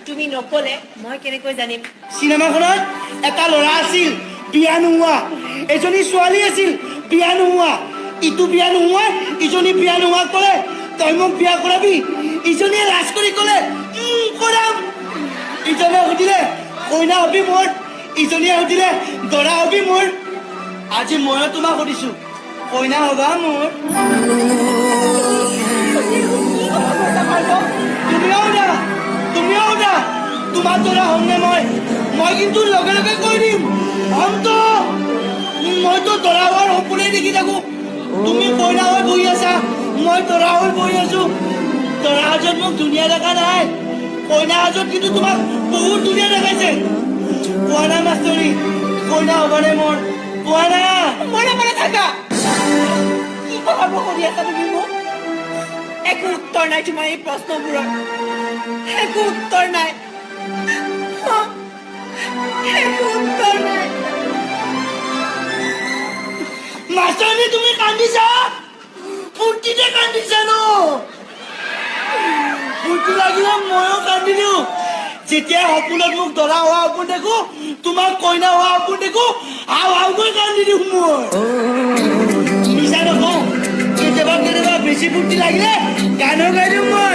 তুমি নকলে মই কেনেকৈ জানিম? চিনেমাখনত এটা ল'ৰা আছিল বিয়া নোহোৱা, এজনী ছোৱালী আছিল বিয়া নোহোৱা। ইটো বিয়া নোহোৱা, ইজনী বিয়া নোহোৱা ক'লে, তই মোক বিয়া কৰাবি? ইজনীয়ে লাজ কৰি ক'লে, কৰাম। ইজনে সুধিলে, কইনা হবি মোৰ? ইজনীয়ে সুধিলে, দৰা হবি মোৰ? আজি ময়ো তোমাক সুধিছো, কইনা হবা মোৰ? কি কথা কৈছা ভাৰ্গৱ? তুমিও সোধা, তুমিও সোধা, তোমাৰ দৰা হ'মনে মই? মই কিন্তু লগে লগে কৈ দিম, হ'মতো। মইতো দৰা হোৱাৰ সপোনেই দেখি থাকো। তুমি কইনা হৈ বহি আছা, মই দৰা হৈ বহি আছো। দৰা সাজত মোক ধুনীয়া দেখা নাই, কইনা সাজত কিন্তু তোমাক বহুত ধুনীয়া দেখাইছে। কোৱা না মাষ্টৰী, কইনা হ'বানে মোৰ? কোৱা না। মনে মনে থাকা। কি কথাবোৰ সুধি আছা তুমি মোক? একো উত্তৰ নাই তোমাৰ এই প্ৰশ্নবোৰৰ, একো উত্তৰ নাই, একো উত্তৰ নাই। মাষ্টৰণী, তুমি কান্দিছা? ফূৰ্তিতে কান্দিছা ন? ফূৰ্তি লাগিলে ময়ো কান্দি দিওঁ। যেতিয়া সপোনত মোক দৰা হোৱা সপোন দেখো, তোমাক কইনা হোৱা সপোন দেখো, হাও হাওকৈ কান্দি দিওঁ মই। মিছা নকওঁ, কেতিয়াবা কেতিয়াবা বেছি ফূৰ্তি লাগিলে গানো গাই দিওঁ মই।